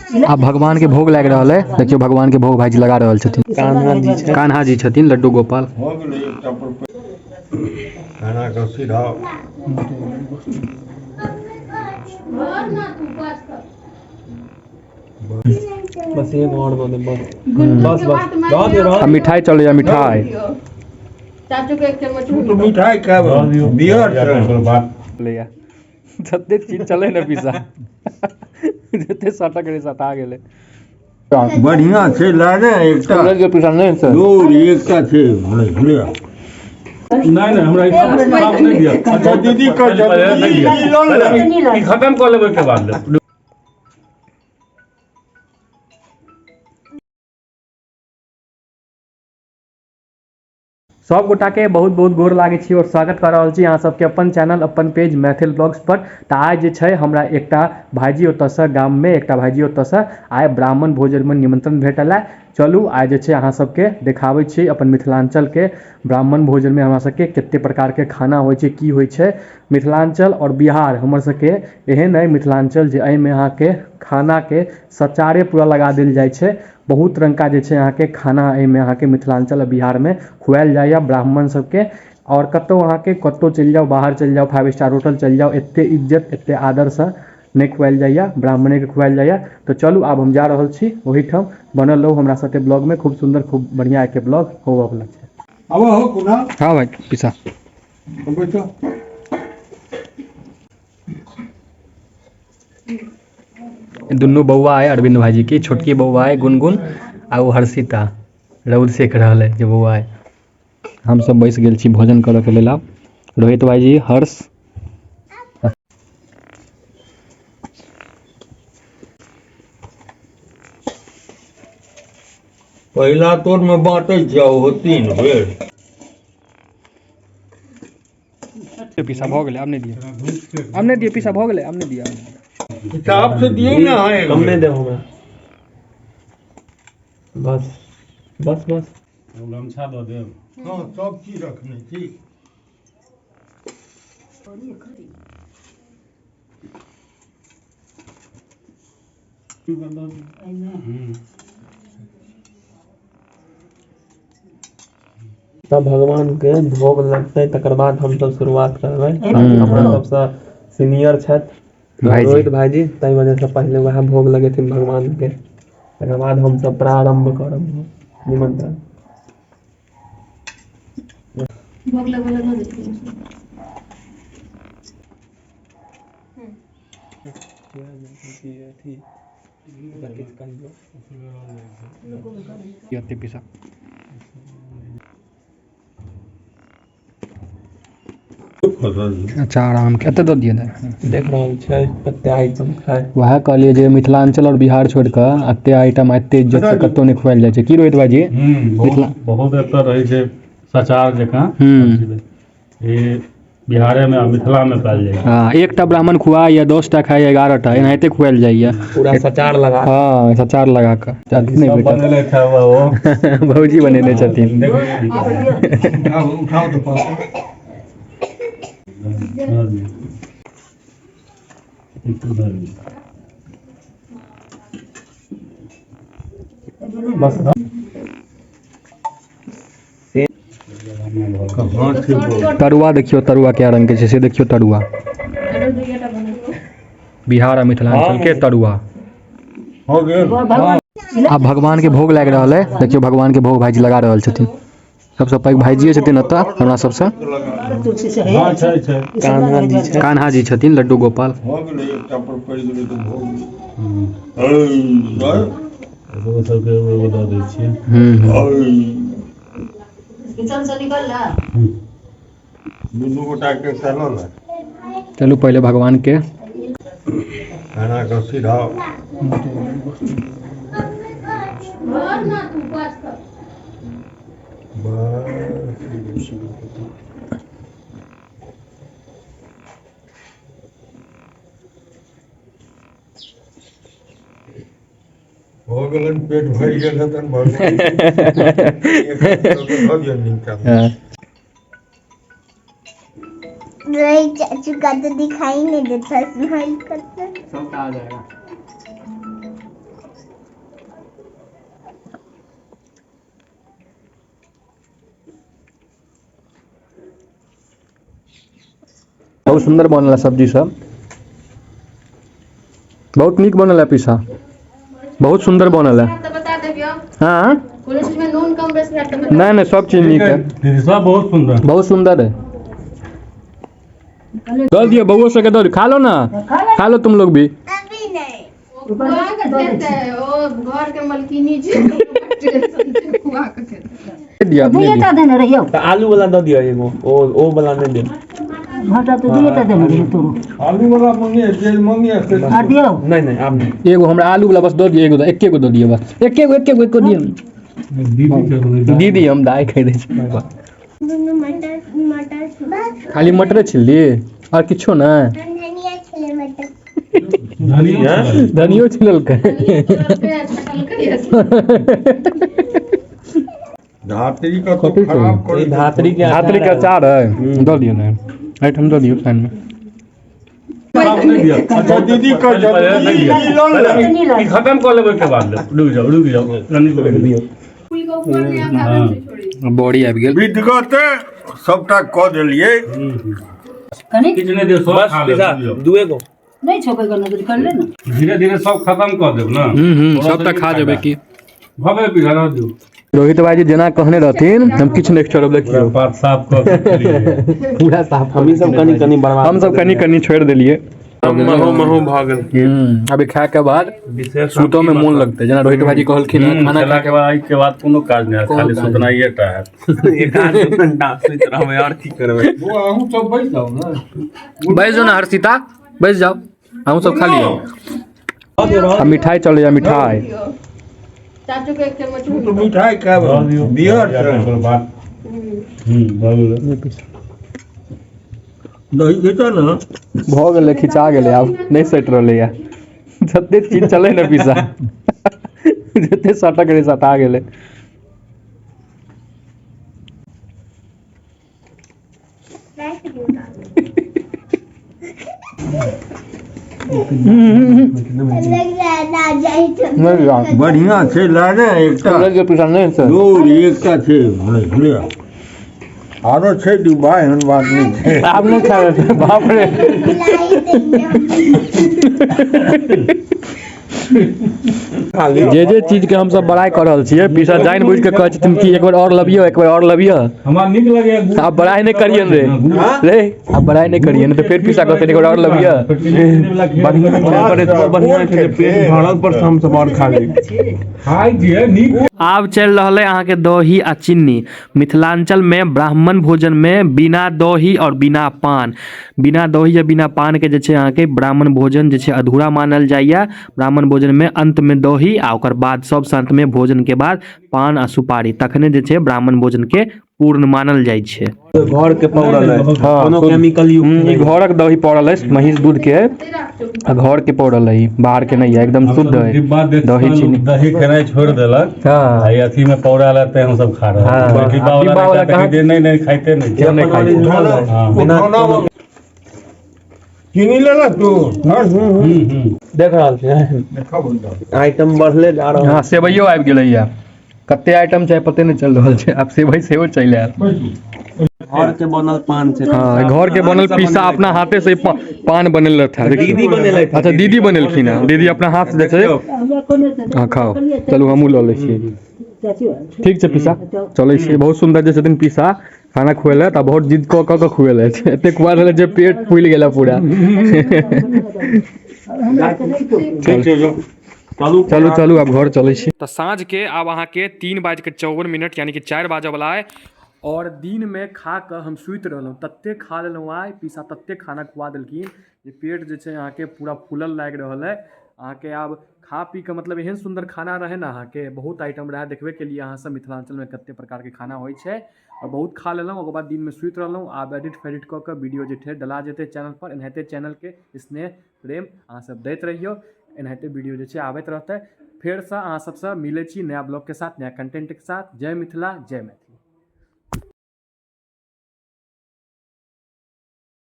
आब भगवान के भोग लागि रहल है। देखियौ भगवान के भोग भाईजी लगा रहल छथिन। कान्हा जी छै। कान्हा जी छथिन, लड्डू गोपाल। भऽ गेलै एकटा पर खाना के सीधा। बस एगो और दऽ देब, बस बस बस दऽ दियौ, आ मिठाई चलैया, मिठाई। चाचू के एक चम्मच। तू तऽ मिठाई खायब बियर छै। लैया जते चीज चलै ने पीसा, जते सटक रहे सटा गेलै। बढ़िया छै, लए ने एकटा। के पीसा नहि छै। यौ, एकटा छै लिअ। नहि नहि, हमरा ई साफ नहि दिअ। अच्छा दीदी कर, नहि दिअ। ई लऽ ले। ई खतम कऽ लेबै के बाद लेब। सब गोटा के बहुत बहुत गोर लागै छी और स्वागत कर रहल छी अहाँ सबके अपन चैनल अपन पेज मैथिल ब्लॉग्स पर। तऽ आइ जे छै हमरा एकटा भाईजी ओतऽसँ, गाममे एकटा भाईजी ओतऽसँ आइ ब्राह्मण भोजनमे निमंत्रण भेटल है। चलू आइ जे छै अहाँ सबके देखाबै छी अपन मिथिलाञ्चलके ब्राह्मण भोजनमे हमरा सबके कते प्रकारके खाना होइ छै, की होइ छै। मिथिलाञ्चल और बिहार हमर सबके एहन अइ मिथिलाञ्चल जे एहिमे अहाँके खानाके सचारे पूरा लगा देल जाइ छै। बहुत रङ्गका जे छै अहाँके खाना एहिमे अहाँके मिथिलाञ्चल आ बिहारमे खुआएल जाइए ब्राह्मण सबके। और कतहु अहाँके कतहु चलि जाउ, बाहर चलि जाउ, 5 स्टार होटल चलि जाउ, एते इज्जत एते आदरसँ नहि खुआएल जाइए, ब्राह्मणेके खुआएल जाइए। तऽ चलू आब हम जा रहल छी ओहिठाम, बनल रहू हमरा साथे ब्लॉगमे। खूब सुन्दर खूब बढ़िआँ एके ब्लॉग होबऽवला छै। आबऽ हो कुणाल। हाँ भाई पीसा। बैठो। दुनू बौआ है अरविंद भाईजी की, छोटकी बौआ है गुनगुन आ ओ हर्षिता, रौद सेक रहल है जे बौआ है। हम सब बैस गेल छी भोजन करऽ के लेल। आब रोहित भाईजी, हर्ष, पहिला तोर में बाँटै छै ओहो 3 बेर। पीसा भऽ गेलै, आब नहि दिअ, आब नहि दिअ, पीसा भऽ गेलै, आब नहि दिअ। हिसाब से दियौ ने अहाँ एक कमे बेर। देब हमरा, बस बस बस। गमछा दऽ देब। हँ, सब चीज रखने छी। तब भगवान के भोग लगतै, तकर बाद हमसब शुरुआत करबै। हमरा सबसँ सीनियर छथि भाईजी। रोहित भाईजी, ताहि वजहसँ पहिले वएह भोग लगेथिन भगवान के, तकर बाद हमसब प्रारम्भ करब निमंत्रण। भोग लगबऽ लए दऽ देथिन। एते पीसा। अच्छा आराम के एते दऽ दिअ ने। देख रहल छै कते आइटम छै। वएह कहलियै जे मिथिलाञ्चल और बिहार छोड़ि कऽ एते आइटम एते इज्जत से कतहु नहि खुआएल जाइ छै। की रोहित भाईजी? बहुत बहुत एतऽ रहै छै सचार जकाँ। ई बिहारेमे आ मिथिलामे पायल जाइ छै। हँ, एकटा ब्राह्मण खुआए या 10 टा खाए या 11 टा, एनाहिते खुआएल जाइए। पूरा सचार लगा। हँ, सचार लगा कऽ नहि सब भेटत। बनेले छै ओ भौजी बनेने छथिन। उठाओ, उठाओ तऽ पास। बस। कहाँ छै बोल? तरुआ देखियौ, तरुआ कए रंग के छै से देखियौ तरुआ। आरो दुइटा बनल। बिहार आ मिथिलाञ्चल के तरुआ। हो गेल। आब भगवान के भोग लागि रहल है। देखियौ भगवान के भोग भाईजी लगा रहल छथिन। सबसँ पैघ भाईजीए छथिन एतऽ हमरा सबसँ। हँ छै छै। कान्हा जी छै। कान्हा जी छथिन, लड्डू गोपाल। भऽ गेलै एकटा पर पड़ि गेलै तऽ भऽ गेलै। ओकरो सबके एगो एगो दऽ दै छियै। किचन से निकल ना। दुनू गोटा के एकटा लऽ ले। चलू पहिले भगवान के खाना के सीधा। बस। हो गेलनि, पेट भरि गेल हेतनि भगवान। एक दऽ दियौन नीचा। रोहित चाचू का तो दिखाई नहीं देता, स्माइल करता। सबटा आ जाएगा। बहुत सुंदर बनल है सब्जी सब, बहुत नीक बनल है पीसा, बहुत सुंदर बनल है। तऽ बता देबियौ। हाँ। कोनो चीज में नून कम बेसी हैत तऽ बता। नहीं नहीं, सब चीज नीक है। दीदी, सब बहुत सुंदर। बहुत सुंदर है। दऽ दियौ बउओ सबके दऽ दियौ। खा लो ना, खा लो तुम लोग भी। अभी नहीं। ओ खुआ के खेतै, ओ घर के मलकिनी छै, टेंशन छै, खुआ के खेतै। दिया अपने दुइये भी। टा देने रहियौ। तऽ आलू वाला दऽ दिअ एगो, ओ वाला नहि देब। घाटा तऽ दुइये टा देने रहियौ तोरो। आलू वाला मंगिए, जे मंगिए से। आर दियौ? नहि नहि, आब नहि। एगो हमरा आलू वाला बस दऽ दियौ, एगो, एके गो दऽ दियौ बस, एके गो, एके गो, एको दियौ। दीदी। दीदी, हम दाइ खाइ दै छी। दुनू मटर मटर बस। खाली मटरे छिलली और किछो नहि? हम धनिया छिले मटर। धनिया। धनियो छिललकै। तोड़लकै आ छटलकै आ। धात्री का तो कथी छै? खराब ई करै। धात्री के। धात्री के अचार है, दऽ दियौ ने, एहिठाम दऽ दियौ साइड मे। अच्छा दीदी का जल्दी ई लऽ ले। ई खत्म कऽ लेबै के बाद लेब। रुकि जाउ, रुकि जाउ, रानी को दियौ। फूल के ऊपर नहि आगाँ छै छोड़ी। बड़ी आबि गेल। विधगते सबटा कऽ देलियै। कनी। किछु नहि दियौ, सब बस। खा लेब। पीसा। रुकि जाउ। दुए गो। नहि छौ बैगन नजर कर ले ने। धीरे धीरे सब खत्म कऽ देब ने। हूँ हूँ थोड़ा सबटा सा खा नीक जेबै। फायदा। की? भऽ गेलै पीसा, रह दियौ। रोहित भाईजी जेना कहने रहथिन, हम किछु नहि छोड़ब, पूरा देखियौ। पात साफ कऽ के खेलियै। पूरा साफ। हमही सब कनि कनि बर्बाद। हम सब कनि कनि छोड़ि देलियै। महो महो भऽ गेल। अभी खाय के बाद विशेष सुतो में मोन लगतै, जेना रोहित भाईजी कहलखिन हँ, खाना खेला के बाद, एहिके बाद कोनो काज नहि हैत, कोनो खाली काज। सुतनाइए टा हैत। एक आध दू घंटा सुति रहबै, आओर की करबै? बौआ, अहूँ सब बैस जाउ ने। बैस जाओ ना हर्षिता, बैस जाओ, अहूँ सब खा लियौ। आ मिठाई चलैया, मिठाई। चाचू के एक चम्मच। तू तो मिठाई खायब। दऽ दियौ। बियर छै। ओकर बाद भऽ गेलै। दही खेतऽ ने। भऽ गेलै, खिचा गेलै, आब नहि सटि रहलैया। जते चीज चलै ने पीसा, जते सटक रहै सटा गेलै। राख दियौ। लग रहा है ना जाई तो। नहि यार। बढ़िया छै, लए ने एकटा। नहि पीसा, नहि सर। दूर एकटा छै, ले। आरो छै डिब्बा, एहन बात नहि छै। आब नहि खा, बाप रे। लाई देंगे। जे जे चीज के हमसब बड़ाई कऽ रहल छियै, पीसा जानि बुझि कऽ कहै छथिन कि एक बेर और लबियौ, एक बेर और लबियौ। हमरा नीक लगैया गुड़। आब बड़ाई नहि करियन रे रे, आब बड़ाई नहि करियन तऽ फेर पीसा कहतै एक बेर और लबियौ। बढ़िया पर एतबो बढ़िया छै जे पेट भरल पर से हमसब आओर खा ली। खाइ छियै नीक। आब चलि रहल है अहाँके दही आ चीनी। मिथिलांचल में ब्राह्मण भोजन में बिना दही और बिना पान, बिना दही या बिना पान के जे छै अहाँके ब्राह्मण भोजन जे छै अधूरा मानल जाइए। ब्राह्मण भोजन में अंत में दही आ ओकर बाद सबसँ अंत में भोजन के बाद पान आ सुपारी, तखने जे छै ब्राह्मण भोजन के पूर्ण मानल जाइ छै। घर के पौरल है। हाँ, कोनो केमिकल युक्त ई नहि। घरक दही पड़ल अछि, महींस दूध के आ घर के पड़ल है, ई बाहर के नहीं है, एकदम शुद्ध है। डिब्बा देख दही कऽ चीनी। लोक दही खेनाइ छोड़ि देलक। हाँ। आ ई अथी में पौरा ला ते हम सब खा रहल हाँ। छी। डिब्बा आ डिब्बा वाला वाला रहता कहाँ? तऽ नहि नहि, खाइते नहि क्यों नहीं खाइ? ओरिजिनल है। हाँ। बिना उठौना। चीनी लेलक तू? हूँ। देख रहल छियै, आइटम बढ़ले जा रहल। हाँ, सेवइयो आबि गेलैया। कते आइटम छै पते नहि चलि रहल छै, आब सेवइ सेहो चलि आयल। घर के बनल पान छै। हाँ, घर के बनल पीसा अपना हाथे से पान बनेल रहता। दीदी बनेलथि। अच्छा, दीदी बनेलखिन हँ, दीदी अपना हाथ से छै। हमरा कोनो। हाँ, खाओ, चलू हमहूँ लऽ लै छियै। चाचू। ठीक छै पीसा, चलै छियै। बहुत सुन्दर जे छथिन पीसा खाना खुएलथि आ बहुत जिद कऽ कऽ के खुएलथि, एते खुआ देलथि जे पेट फूलि गेल पूरा। ठीक छै, जो। चलू। चलू चलू, आब घर चलै छी। तऽ साँझ के आब अहाँके 3:54, यानी कि 4 बाजऽ वला है और दिनमे खा कऽ हम सुति रहलहुँ। ततेक खा लेलहुँ आइ, पीसा ततेक खाना खुआ देलखिन जे पेट जे छै अहाँके पूरा फूलल लागि रहल है अहाँके। आब खा पी कऽ मतलब एहन सुन्दर खाना रहै ने अहाँके, बहुत आइटम रहै, देखबे केलियै अहाँ सब मिथिलाञ्चलमे कते प्रकारके खाना होइ छै और बहुत खा लेलहुँ। ओकर बाद दिनमे सुति रहलहुँ। आब एडिट फेडिट कऽ कऽ वीडियो जे छै डला जेतै चैनल पर। एनाहिते चैनलके स्नेह प्रेम अहाँ सब दैत रहियौ, एनाहिते वीडियो जे छै आबैत रहतै। फेरसँ अहाँ सबसँ मिलै छी नया ब्लॉगके साथ, नया कंटेंटके साथ। जय मिथिला, जय मैथिली।